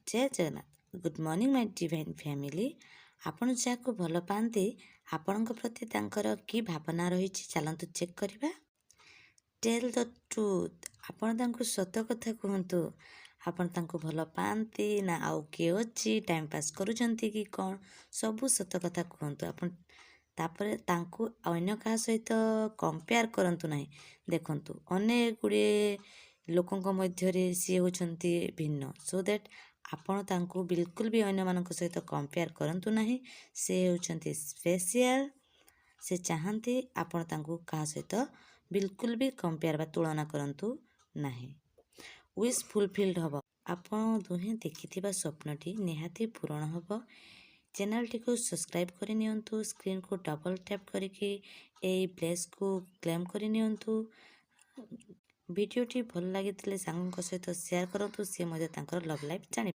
Jay Jagannath. Good morning, my divine family. ଆପଣ ଯାହାକୁ ଭଲ ପାଆନ୍ତି, ଆପଣଙ୍କ ପ୍ରତି ତାଙ୍କର କି ଭାବନା ରହିଛି, ଚାଲନ୍ତୁ ଚେକ୍ କରିବା। Tell the truth. ଆପଣ ତାଙ୍କୁ ସତ କଥା କୁହନ୍ତୁ। ଆପଣ ତାଙ୍କୁ ଭଲ ପାଆନ୍ତି ନା ଆଉ କିଏ ଅଛି, ଟାଇମ୍ ପାସ୍ କରୁଛନ୍ତି କି କ'ଣ, ସବୁ ସତ କଥା କୁହନ୍ତୁ ଆପଣ। ତାପରେ ତାଙ୍କୁ ଅନ୍ୟ କାହା ସହିତ କମ୍ପେୟାର କରନ୍ତୁ ନାହିଁ। ଦେଖନ୍ତୁ, ଅନେକ ଗୁଡ଼ିଏ ଲୋକଙ୍କ ମଧ୍ୟରେ ସିଏ ହେଉଛନ୍ତି ଭିନ୍ନ। ସୋ that ଆପଣ ତାଙ୍କୁ ବିଲକୁଲ ବି ଅନ୍ୟମାନଙ୍କ ସହିତ କମ୍ପେୟାର କରନ୍ତୁ ନାହିଁ। ସେ ହେଉଛନ୍ତି ସ୍ପେସିଆଲ। ସେ ଚାହାନ୍ତି ଆପଣ ତାଙ୍କୁ କାହା ସହିତ ବିଲକୁଲ ବି କମ୍ପେୟାର ବା ତୁଳନା କରନ୍ତୁ ନାହିଁ। ୱିଶ୍ ଫୁଲଫିଲ୍ଡ ହେବ। ଆପଣ ଦୁହେଁ ଦେଖିଥିବା ସ୍ୱପ୍ନଟି ନିହାତି ପୂରଣ ହେବ। ଚ୍ୟାନେଲଟିକୁ ସବସ୍କ୍ରାଇବ୍ କରିନିଅନ୍ତୁ। ସ୍କ୍ରିନ୍କୁ ଡବଲ୍ ଟ୍ୟାପ୍ କରିକି ଏଇ ବ୍ଲେସ୍କୁ କ୍ଲେମ୍ କରିନିଅନ୍ତୁ। ଭିଡ଼ିଓଟି ଭଲ ଲାଗିଥିଲେ ସାଙ୍ଗଙ୍କ ସହିତ ସେୟାର କରନ୍ତୁ। ସିଏ ମଧ୍ୟ ତାଙ୍କର ଲଭ୍ ଲାଇଫ୍ ଜାଣି